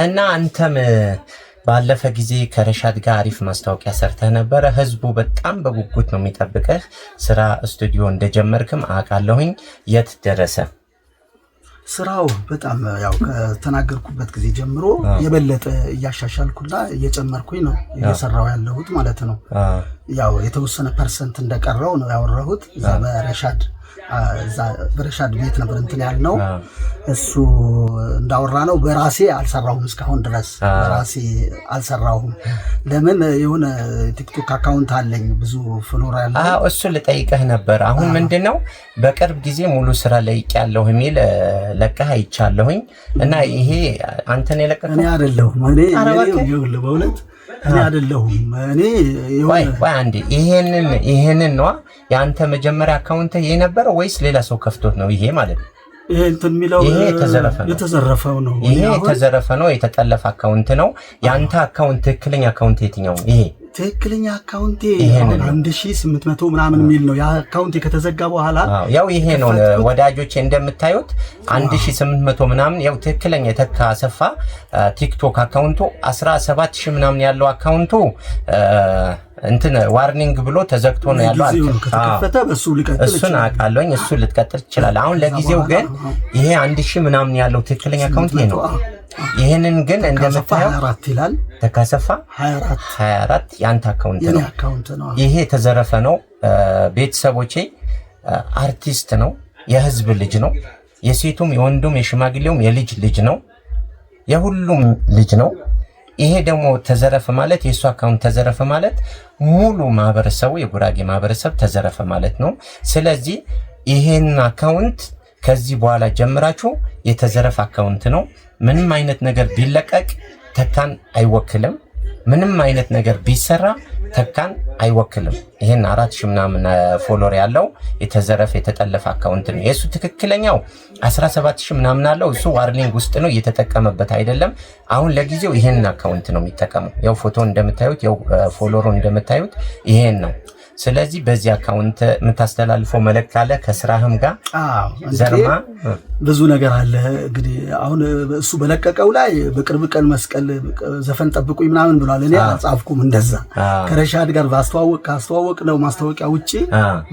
እና አንተም ባለፈ ጊዜ ከረሻድ ጋር አሪፍ ማስታወቂያ ሰርተህ ነበረ። ህዝቡ በጣም በጉጉት ነው የሚጠብቅህ። ስራ ስቱዲዮ እንደጀመርክም አውቃለሁኝ። የት ደረሰ ስራው? በጣም ያው ከተናገርኩበት ጊዜ ጀምሮ የበለጠ እያሻሻልኩና እየጨመርኩኝ ነው እየሰራው ያለሁት ማለት ነው። ያው የተወሰነ percent እንደቀረው ነው ያወራሁት እዛ በረሻድ ቤት ነበር እንትን ያልነው። እሱ እንዳወራ ነው በራሴ አልሰራሁም፣ እስካሁን ድረስ በራሴ አልሰራሁም። ለምን የሆነ ቲክቶክ account አለኝ ብዙ follower ያለ። እሱ ልጠይቅህ ነበር። አሁን ምንድን ነው በቅርብ ጊዜ ሙሉ ስራ ለቅቄያለሁ የሚል ለቀህ አይቻለሁኝ እና ይሄ አንተን የለቀቀው? እኔ አይደለሁም። እኔ በእውነት እኔ አይደለሁም። እኔ ወይ አንዴ ይሄንን ነዋ የአንተ መጀመሪያ account ይሄ ነበረ ወይስ ሌላ ሰው ከፍቶት ነው? ይሄ ማለት ነው። ይሄ እንትን የሚለው ይሄ የተዘረፈ ነው። የተዘረፈው ነው። ይሄ የተዘረፈ ነው፣ የተጠለፈ account ነው። የአንተ account ትክክለኛ account የትኛው? ይሄ ትክክለኛ account ኤ 1800 ምናምን የሚል ነው። ያ account ኤ ከተዘጋ በኋላ ያው ይሄ ነው ወዳጆቼ፣ እንደምታዩት 1800 ምናምን ያው ትክክለኛ የተካ አሰፋ ቲክቶክ account ኡ 17000 ምናምን ያለው account ኡ እንትን warning ብሎ ተዘግቶ ነው ያለው። ከተከፈተ በሱ ሊቀጥል እሱን አውቃለሁኝ። እሱ ልትቀጥል ትችላለህ። አሁን ለጊዜው ግን ይሄ 1000 ምናምን ያለው ትክክለኛ account ይሄ ነው። ይሄንን ግን እንደምታየው 24 ይላል። ተካሰፋ 24 ያንተ account ነው። ይሄ የተዘረፈ ነው። ቤተሰቦቼ አርቲስት ነው፣ የህዝብ ልጅ ነው። የሴቱም የወንዱም የሽማግሌውም የልጅ ልጅ ነው፣ የሁሉም ልጅ ነው። ይሄ ደግሞ ተዘረፈ ማለት የእሱ account ተዘረፈ ማለት ሙሉ ማህበረሰቡ የጉራጌ ማህበረሰብ ተዘረፈ ማለት ነው። ስለዚህ ይሄን account ከዚህ በኋላ ጀምራችሁ የተዘረፈ account ነው። ምንም አይነት ነገር ቢለቀቅ ተካን አይወክልም። ምንም አይነት ነገር ቢሰራ ተካን አይወክልም። ይሄን 4000 ምናምን follower ያለው የተዘረፈ የተጠለፈ account ነው። የእሱ ትክክለኛው 17000 ምናምን አለው። እሱ warning ውስጥ ነው፣ እየተጠቀመበት አይደለም። አሁን ለጊዜው ይሄን account ነው የሚጠቀመው። ያው ፎቶ እንደምታዩት፣ ያው follower ኡ እንደምታዩት ይሄን ነው። ስለዚህ በዚህ account የምታስተላልፈው መልእክት ካለ ከስራህም ጋር ዘርማ ብዙ ነገር አለ። እንግዲህ አሁን እሱ በለቀቀው ላይ በቅርብ ቀን መስቀል ዘፈን ጠብቁኝ ምናምን ብሏል። እኔ አልጻፍኩም እንደዛ። ከረሻድ ጋር ካስተዋወቅ ነው ማስታወቂያ ውጭ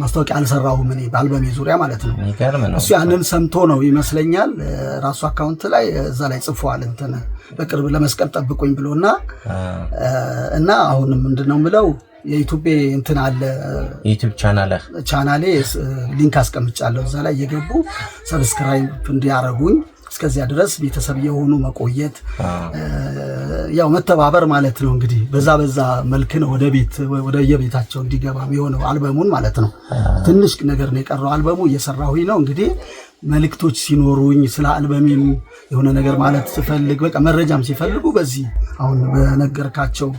ማስታወቂያ አልሰራሁም እኔ በአልበሜ ዙሪያ ማለት ነው። እሱ ያንን ሰምቶ ነው ይመስለኛል ራሱ account ላይ እዛ ላይ ጽፏል እንትን በቅርብ ለመስቀል ጠብቁኝ ብሎና እና አሁንም ምንድነው የምለው የዩቲዩብ እንትን አለ ዩቲዩብ ቻናሌ link አስቀምጫለሁ። እዛ ላይ እየገቡ subscribe እንዲያረጉኝ እስከዚያ ድረስ ቤተሰብ የሆኑ መቆየት ያው መተባበር ማለት ነው። እንግዲህ በዛ በዛ መልክ ነው ወደ ቤት ወደ የቤታቸው እንዲገባ የሆነው አልበሙን ማለት ነው። ትንሽ ነገር ነው የቀረው አልበሙ እየሰራሁኝ ነው። እንግዲህ መልእክቶች ሲኖሩኝ ስለ አልበሜም የሆነ ነገር ማለት ስፈልግ በቃ መረጃም ሲፈልጉ በዚህ አሁን በነገርካቸው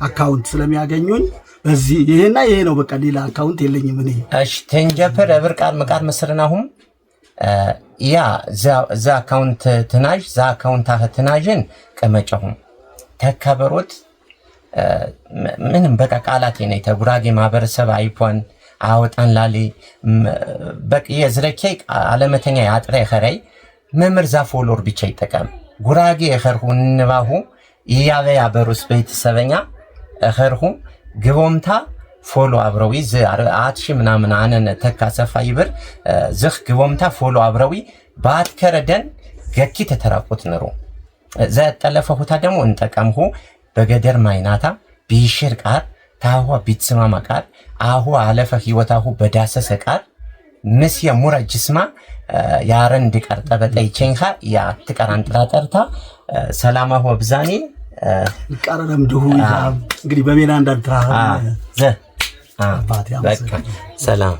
account ስለሚያገኙኝ በዚህ ይሄና ይሄ ነው በቃ ሌላ account የለኝም እኔ። እሺ ተንጀፈር እብር ቃል መቃር መስርናሁም ያ ዛ account ትናዥ ዛ account አህ ትናዥን ቀመጨሁም ተከበሮት ምንም በቃ ቃላት የነ ተጉራጌ ማህበረሰብ አይፖን አወጣን ላሌ በቅ የዝረኬ አለመተኛ ያጥረ ኸረይ መምህር ዛ ፎሎር ብቻ ይጠቀም ጉራጌ የኸርሁ እንባሁ ያበያ በሩስ ቤተሰበኛ ኸርሁ ግቦምታ ፎሎ አብረዊ አትሺ ምናምን አነን ተካ ሰፋ ይብር ዝኽ ግቦምታ ፎሎ አብረዊ ባትከረደን ገኪ ተተራቆት ንሩ ዘጠለፈ ሁታ ደግሞ እንጠቀምሁ በገደር ማይናታ ቢሽር ቃር ታሁ ቢትስማማ ቃር አሁ አለፈ ህይወታሁ በዳሰሰ ቃር ምስ የሙረ ጅስማ ያረንድ ቀር ጠበጠይ ቼንኻ ያትቀር አንጥራጠርታ ሰላማሁ ብዛኔ ይቃረረም ድሁ እንግዲህ በሜና እንዳንትራ ሰላም።